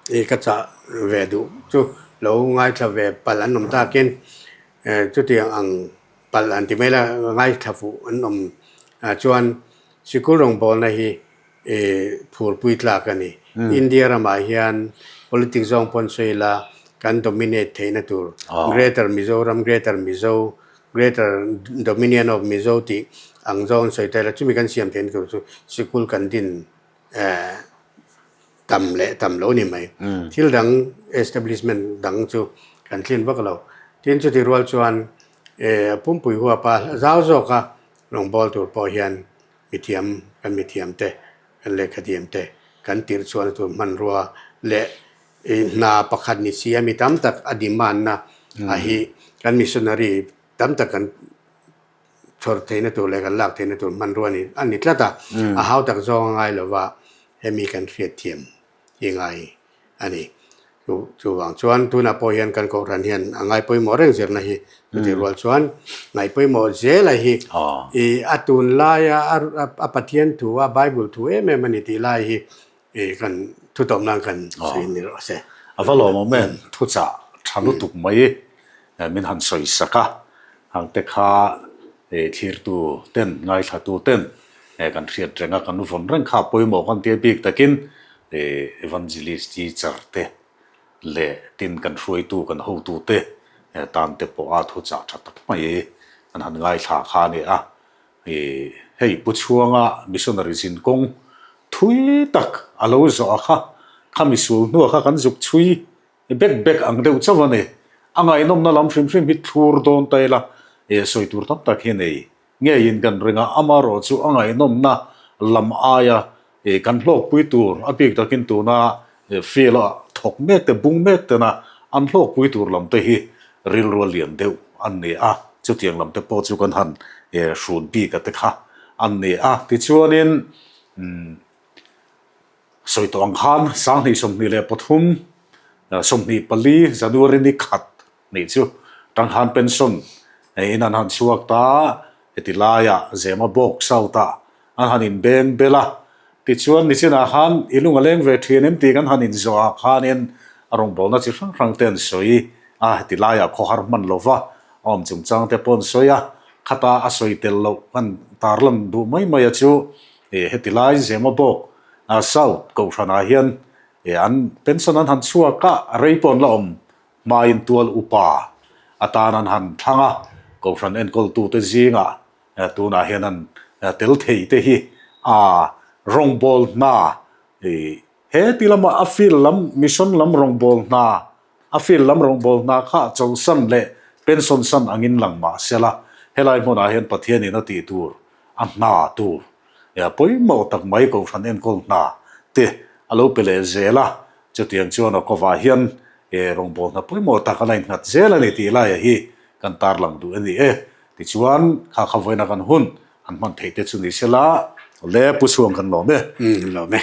i ka chah ve duh chu lo ngaithla ve palh an awm takin chutiang ang palh an ti mai la ngaithla fuh an awm chuan sikul rawngbawlna hi phurpui tlak a ni. India ramah hian politics zawng pawn sawi ila kan dominate theihna tur Greater Mizoram, Greater Mizo, Greater Dominion of Mizo tih ang zawng sawi ta ila chumi kan siam theihna tur chu sikul kan din tam leh tam lo ni mai. Thil dang establishment dang chu kan thlin vak lo. Tin chuti rual chuan pumpui huapa zau zawka rawngbâwl tur pawh hian mithiam kan mithiam te, kan lehkhathiam te kan tirh chhuahna tur hmanrua leh hna pakhat ni si a mi tam tak a demand na a hi kan missionary tam tak kan chhawr theihna tur leh kan lak theihna tur hmanrua a ni a ni tlat a, a hau tak zawng a ngai lova hemi kan hriatthiam hi ngai a ni. Chu chuvang chuan tunah pawh hian kan kohhran hian a ngai pawimawh reng zirna hi chutih rual chuan ngaih pawimawh zela hi i a tunlaia a Pathian thu a Bible thu em em a ni tih lai hi i kan thutawm nan kan sawi ni rawh se. A va lawmawm em? Thuchah tha lutuk mai min han sawi sak a, hangte kha thlirtu ten, ngaithlatu ten kan hriat reng a, kan vawn reng kha pawimawh kan tia bik takin Evangelist teacher te leh tin kan hruaitu kan hotu te tan te pawh a thuchah tha tak mai kan han ngaithla kha a ni a. Hei Pu Chhuanga missionary zin kawng thui tak a lo zawh a kha, kha misual hnua kha kan zuk chhui bek bek ang deuh chauh a ni. A ngaihnawmna lam hrim hrim hi thlur dawn ta ila, sawi tur tam tak hi nei ngeiin kan ring a, amaherawh chu a ngaihnawmna lam aia kan hlawkpui tur a bik takin tuna field a thawk mek te bung mek tena an hlawkpui tur lam te hi rilru a lian deuh an ni a, chutiang lam te pawh chu kan han hrut bik a te kha an ni a. Tichuanin sawi tawh ang khan 2023 24 January ni khat Nih chu Tanghan pension in an han chhuak ta, heti laiah Zema bawk south ah an han inbeng bel a, tichuan nichinah khan i lung a leng ve thin em tih kan han inzawh ah khanin a rawngbawlna chi hrang hrang te an sawi a, heti laiah khawhar hman lova a awm chungchang te pawh an sawi a, khata a sawi tel loh kan tarlan duh mai mai a chu heti lai Zema bawk south kohhranah hian an pension an han chhuak a, rei pawh an la awm Hmain tual upa atan an han thlang a, Kohhran enkawltute zingah tunah hian an tel thei te hi a rawngbâwl hna he ti lama a field lam mission lam rawngbâwl hna a field lam rawngbâwl hna kha chawlhsan leh pension san angin lang mah sela helai hmunah hian Pathianin a tih tur a hna tur pawimawh tak mai Kohhran enkawl hna te a lo pe leh zel a. Chutiang chuan a kawvah hian e rawngbâwl hna pawimawh tak a la innghat zel a ni tih laia hi kan tarlang duh a ni e. Tichuan, kha kha vawiina kan hun han hman theih te chu ni sela, le Pu Chhuang kan lawm e. Umm, lawm e.